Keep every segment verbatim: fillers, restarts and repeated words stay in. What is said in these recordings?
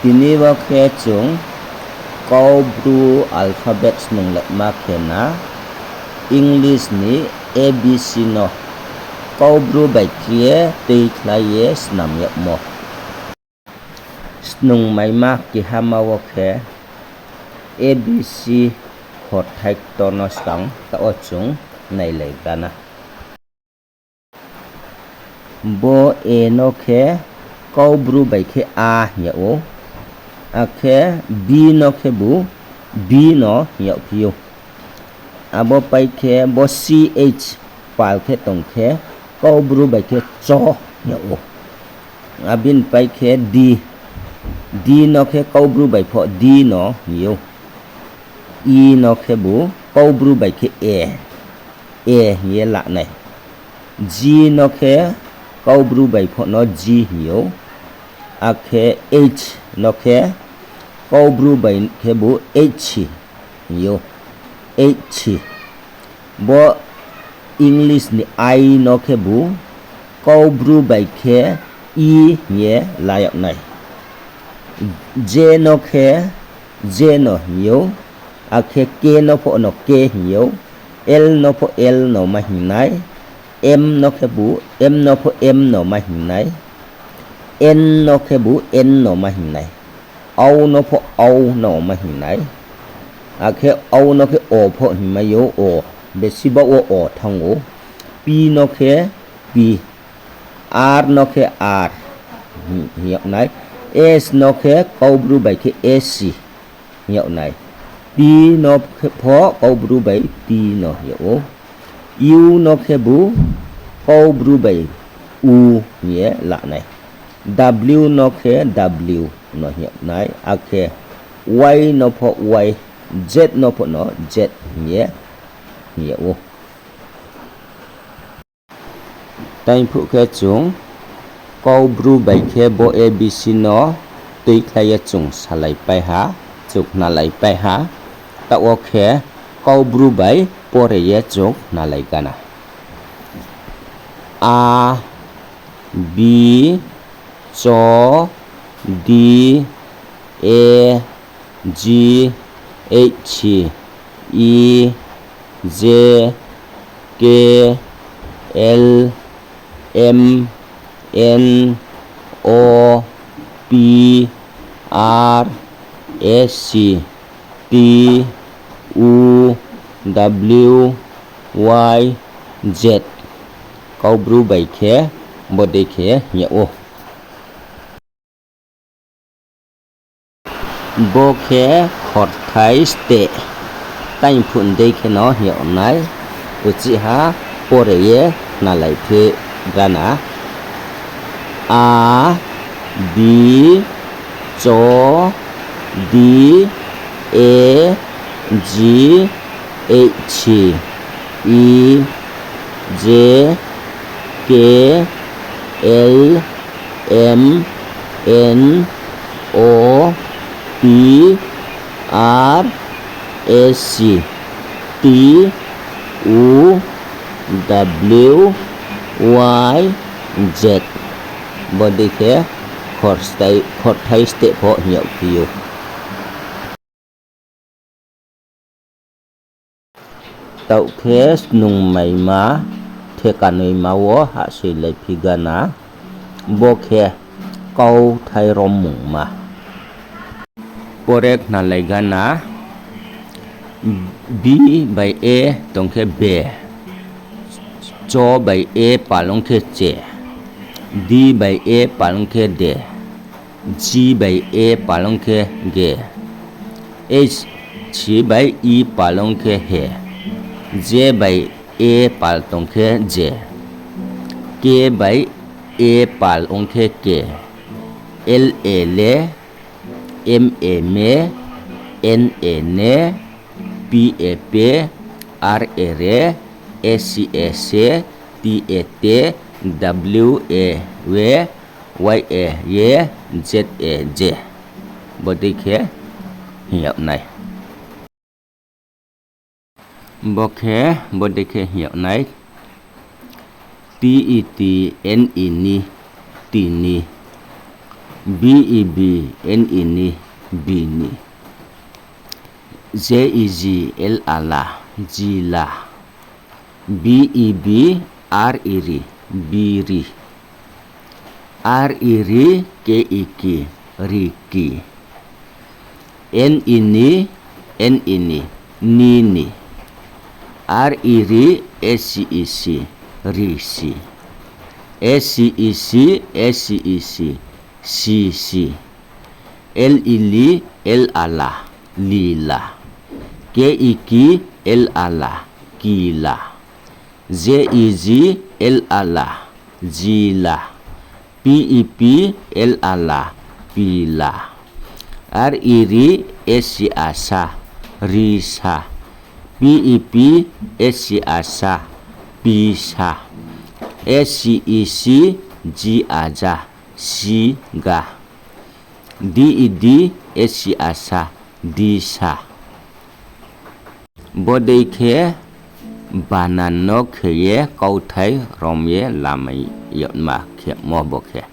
Tini wo khe chung Kaubru alphabet snunglaima khe na, English ni A B C no Kaubru bai khe ye tuikhlai ye snam yagmo. Snungmaima kehama wo khe A B C khorthai ktor no skang taoh wo chung nailaigra na. Bo A no khe Kaubru bai khe A hing yag ou, akhe B no khebu B no hing yagphi ou. Abo pai khe bo C H pal khe tong khe Kaubru bai khe cho hing yag ou. Abo ni pai khe D, D no khe Kaubru bai pho D no hing ou. E no khebu Kaubru bai khe e, e hing ye la nai. G no khe Kaubru bai pho no G hing ou. Akhe H no khe Kaubru bai khebu H hing ou. H. Bo English ni I no khebu Kaubru bai khe E hing ye la yag nai. J no khe J no hing ou, akhe K no pho no K hing ou, L no pho L no ma hing nai, M no khebu, M no pho M no ma hing nai, N no khebu N no ma hing nai, O no pho O no ma hing nai, akhe O no khe O pho hingmai ou, O, besi baoh wo O thanng ou, P no khe P, R no khe R hing yag nai, S no khe Kaubru bai khe S hing yag nai, T no khe pho Kaubru bai T no hing yag ou, U no khebu Kaubru bai U hing ye la nai, W no khe W no hing yag nai, akhe Y no pho Y, Z no pho no Z hing ye hing yag ou. Taiphuh khe chung Kaubru bai khe bo A B C no tuikhlai ye chung salaipai ha, chung khnalaipai ha. Taoh wo khe Kaubru bai pore ye chung khnalai gana. A, B, C, D, E, G, H, I, J, K, L, M, N, O, P, R, S, T, U, W, Y, Z. Kaubru bai khe bodei khe hing yag ou. Bo khe khorthai steh, taiphuh dei khe no hing yag nai, uchih ha pore ye khnalai phi gana. A, B, C, D, E, G, H, I, J, K, L, M, N, O, P, R, S, T, U, W, Y, Z. Bodei khe khorthai steh pho hing yagphi ou. Taoh khe snungmaima thekanoima wo hahsoilaiphi gana, bo khe kauthai rommungma. Pore khnalai gana, B bai E tong khe be, C bai E pal ong khe che, D bai E pal ong khe de, G bai E pal ong khe ge, H bai I pal ong khe he, J bai E pal tong khe je, K bai E pal ong khe ke, L e le, M e me, N e ne, P e pe, R e re, S e se, T e te, W e we, Y e ye, Z e je. Bodei khe hing yag nai. Bo khe, bodei khe hing yag nai. T i ti, N i ni, tini. B E B, N E ni, bini. Z E G, L A la, jila. B E B, R E ri, biri. R E ri, K E ki, riki. N E ni, N E ni, nini. R E ri, S E C, risi. S E C, S E C, sisi. L E li, L A la, lila. K E ki, L A la, kila. Z E G, L A la, jila. P E P, L A la, pila. R E ri, S E A sa, risa. P E P, S E A sa, pisa. S E C, G A ja, siga. D E D, S E A sa, disa. Bodei khe banan no khe ye kauthai rom ye lamai yagma khemo bo khe.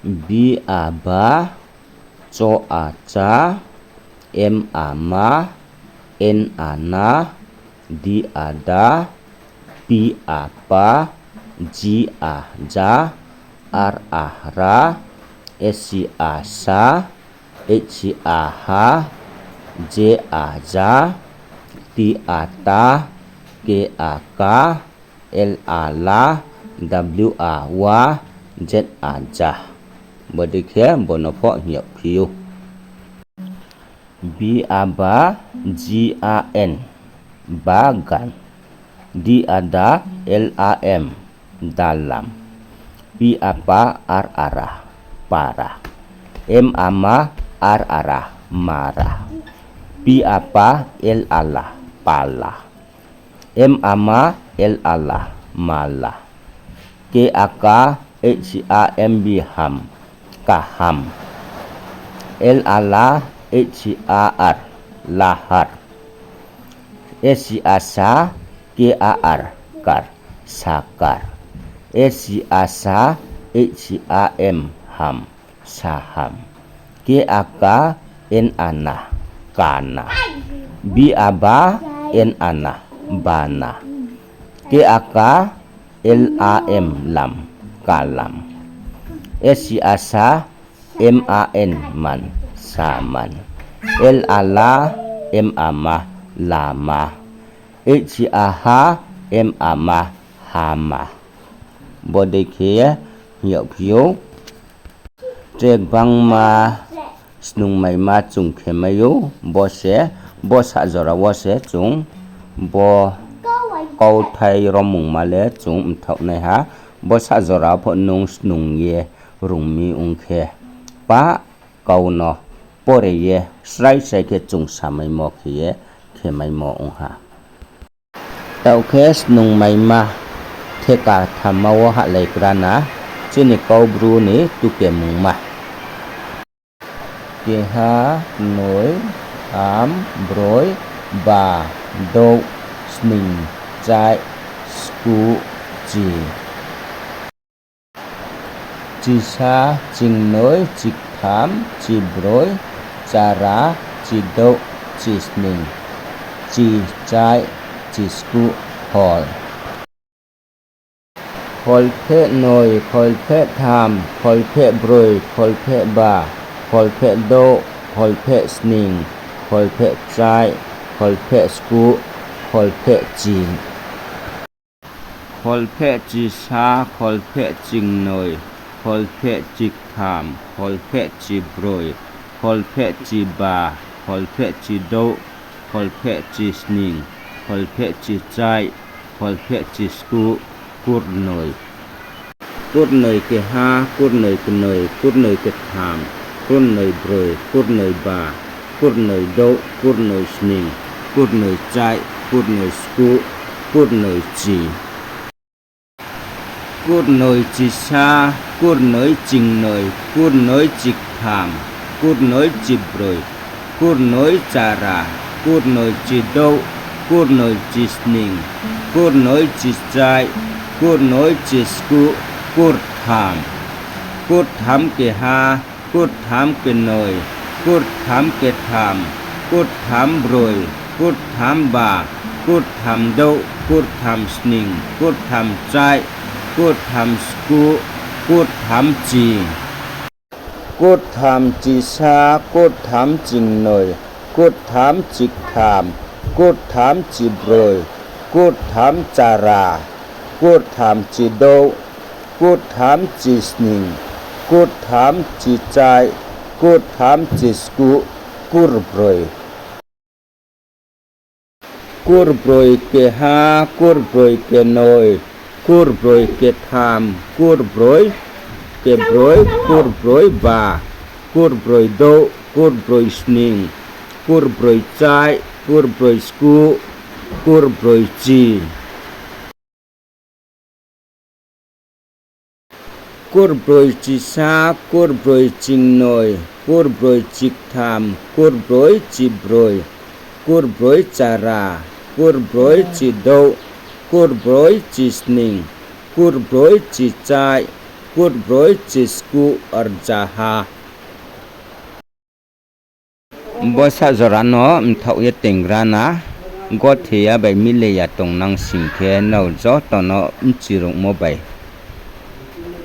B a ba, ch a cha, m a ma, n a na, d a da, p a pa, g a ja, r a ra, s a sa, h a ha, j a ja, t a ta, k a ka, l a la, w a wa, z a ja. Bodei khe bo no pho hing yagphi ou. B a ba, g a n, bagan. D a da, l a m, dalam. P a pa, r a ra, para. M a ma, r a ra, mara. P a pa, l a la, pala. M a ma, l a la, mala. K a ka, h a m b ham, kaham. L a la, h a r, lahar. S a sa, k a r, kar, sakar. S a sa, h a m ham, saham. K a ka, n a na, kana. B a ba, n a na, bana. K a ka, l a m lam, kalam. S a sa, m a n man, saman. L a la, m a ma, lama. H a ha, m a ma, hama. Bodei khe hing yagphi ou. Tre gbangma snungmaima chung khemai ou, bo se, bo sahjora wo se chung bo kauthai romungma le chung mthaohnaiha. Bo sahjora pho nung snung ye rung mi ong khe, pah kau no pore ye srai srai khe chung samaimo khe ye khemaimo ong ha. Taoh khe snungmaima theka thamma wo hahlaigra na, chini Kaubru ni tukemungma. Keha, knoi, tham, broi, ba, douh, sning, chaih, skuh, chi. Chisa, chingnoi, chiktham, chibroi, chara, chidouh, chisning, chichaih, chiskuh, hol. Kholpheh noi, kholpheh tham, kholpheh broi, kholpheh ba, kholpheh douh, kholpheh sning, kholpheh chaih, kholpheh skuh, kholpheh chi. Kholpheh chisa, kholpheh chingnoi, kholpheh chiktham, kholpheh chibroi, kholpheh chiba, kholpheh chidouh, kholpheh chisning, kholpheh chichaih, kholpheh chiskuh, kurnoi. Kurnoi keha, kurnoi knoi, kurnoi ktham, kurnoi broi, kurnoi ba, kurnoi douh, kurnoi sning, kurnoi chaih, kurnoi skuh, kurnoi chi. Kurnoi chisa, kurnoi chingnoi, kurnoi chiktham, kurnoi chibroi, kurnoi chara, kurnoi chidouh, kurnoi chisning, kurnoi chichaih, kurnoi chiskuh, kurtham. Kurtham keha, kurtham kenoi, kurtham ketham, kurtham broi, kurtham ba, kurtham douh, kurtham sning, kurtham chaih, kurtham skuh, kurtham chi. Kurtham chisa, kurtham chingnoi, kurtham chiktham, kurtham chibroi, kurtham chara, kurtham chidouh, kurtham chisning, kurtham chichaih, kurtham chiskuh, kurbroi. Kurbroi keha, kurbroi kenoi, kurbroi ketham, kurbroi kebroi, kurbroi ba, kurbroi douh, kurbroi sning, kurbroi chaih, kurbroi skuh, kurbroi chi. Kurbroi chisa, kurbroi chingnoi, kurbroi chiktham, kurbroi chibroi, kurbroi chara, kurbroi chidouh, kurbroi chisning, kurbroi chichaih, kurbroi chiskuh, rzaha. Bo sah jora no mthaoh ye tengra na, gothe ya bai mile ya tongnang sing khe, nrao joto no bchiruhmo bai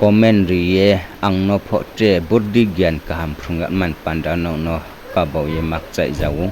comment ri ye ang no pho tre burdi gyan kaham phrung yagman panda nrao no kabau ye makchaih ja ou.